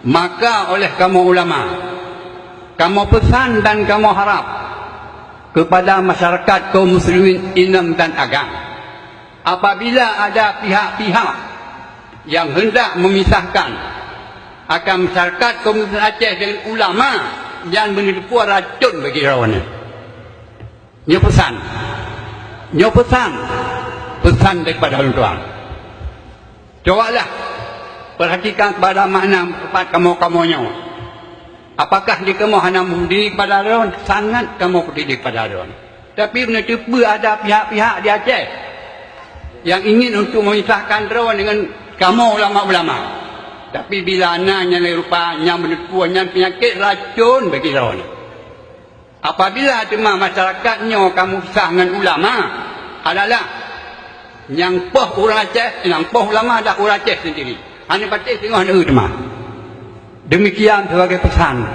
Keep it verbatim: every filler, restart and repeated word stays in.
Maka oleh kamoe ulama, kamoe peusan dan kamoe harab keupada masyarakat kaum muslimin inong dan agam, apabila ada pihak-pihak nyang hendak memisahkan akan masyarakat kaum muslimin Aceh dengan ulama, nyan meuneuteupue racon bagi droeneuh. Nyoe peusan. Nyoe peusan. Peusan daripada ulôn tuan. Cobalah perhatikan kepada makna teumpat kamoe-kamoe nyoe. Apakah di kamoe hana meupeduli kepada droen? Sangat kamoe peduli kepada droen. Tapi meuneuteupeu ada pihak-pihak di Aceh nyang ingin untuk memisahkan droen dengan kamoe ulama-ulama. Tapi bila na nyang lagée rupa nyang meuneuteupue, nyan peunyakét racon bagi droen. Apabila teuma masyarakat nyoe kamoe pisah ngon ulama, adalah nyang poh ureuëng Aceh, nyang poh ulama adalah ureuëng Aceh sendiri. Hana patéh singoh hana eu teuma. Demikian sebagai pesan.